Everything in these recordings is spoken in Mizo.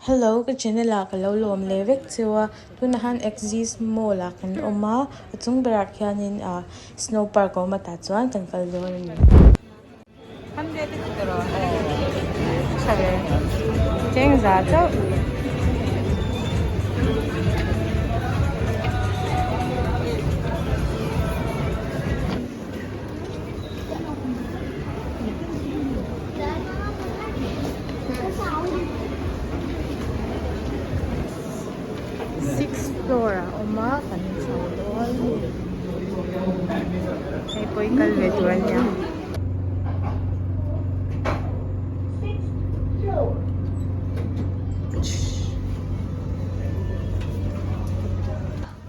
Hello ka channel ah ka lo lawm leh vek cheu a tunah hian axis mall ah kan awm a a chung berah khianin ah snow park a awm a tah chuan kan kal dawn a ni. Sixth floor ah a awm a kan chho dawn hei pawh hi kal ve tur a nia.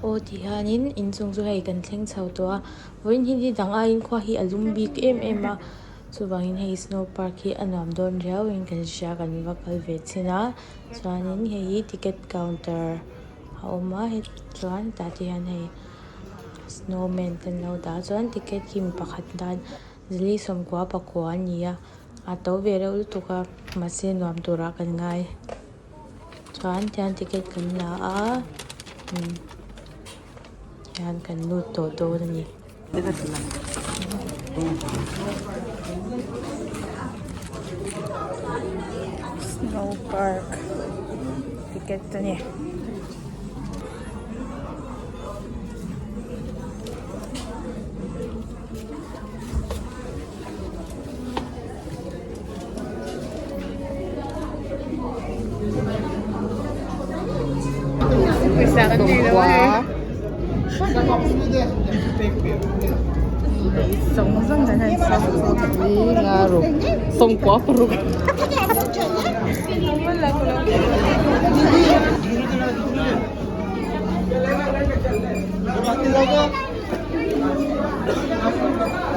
Aw ti hianin inchung chu hei kan thleng chho tawh a vawiin hi ni dang aiin khua hi a lum bik em em a chuvangin hei snow park hi a nuam dawn riau in kan hria kan va kal ve chhin a chuanin hei hi ticket counter a awm a chuan tah te hian hei snow man te an lo dah a chuan ticket hi mi pakhat tan zali sawmkua pakua a ni a a to ve reuh lutuk a mahse nuam turah kan ngai. Chuan tihian ticket kan la a hian kan lut tawh dawn a ni. Snow park ticket a ni. Pawisa kan nei lo a hei. Zawng zawng dan han sawi. Nga ruk sawmkua paruk.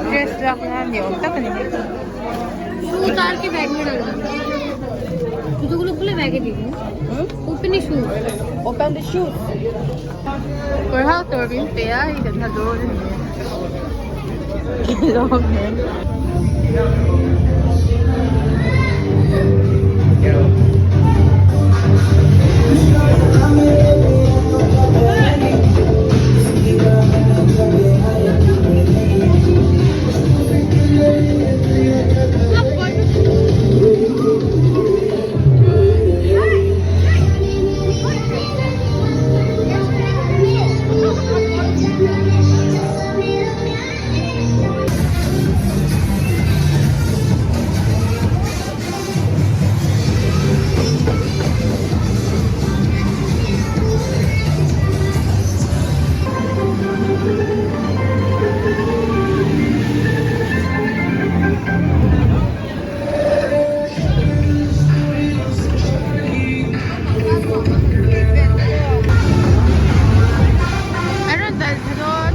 Dress lak na ni awm tak a ni. उतार के बैग में डाल दो जूतों खुले बैग है दीदी open the shoes Open the shoes. Kawr hak tur min pe a hei kan ha dawn a ni. Lawm em. An rawn dal thla dawn.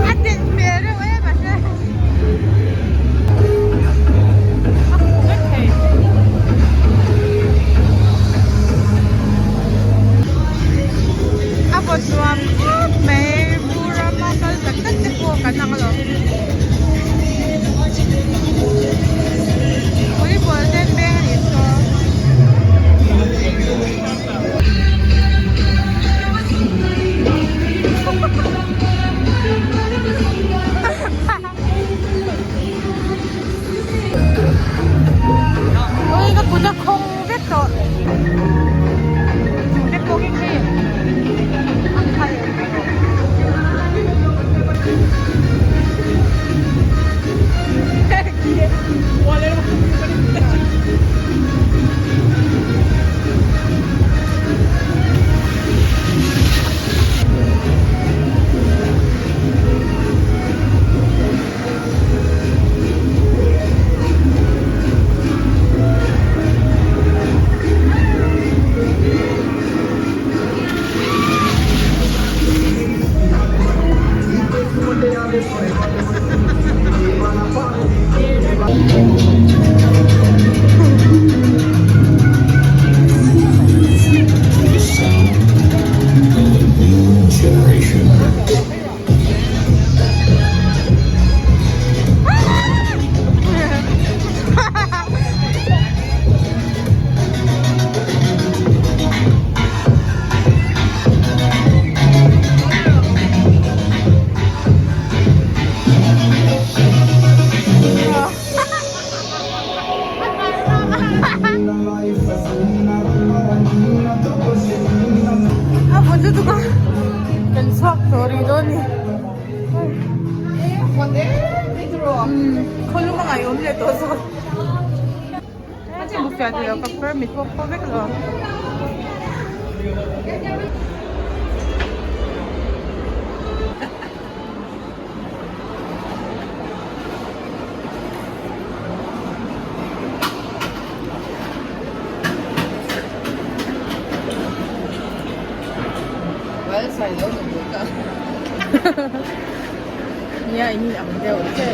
A den hmel reuh em a hre. A huh vek thei. A vawt nuam khawp mai vur rama kal tak tak te pawh kan ang lo. Volleyball te an beng a nih saw. Ui ka kut a khawng vek tawh. Te pawh khi khi ang khai em. Khawlum a ngaihawm leh tawh zawk. A che bu fiah duh lo ka permit pawh pawh vek lo. Nia in ang deuh che.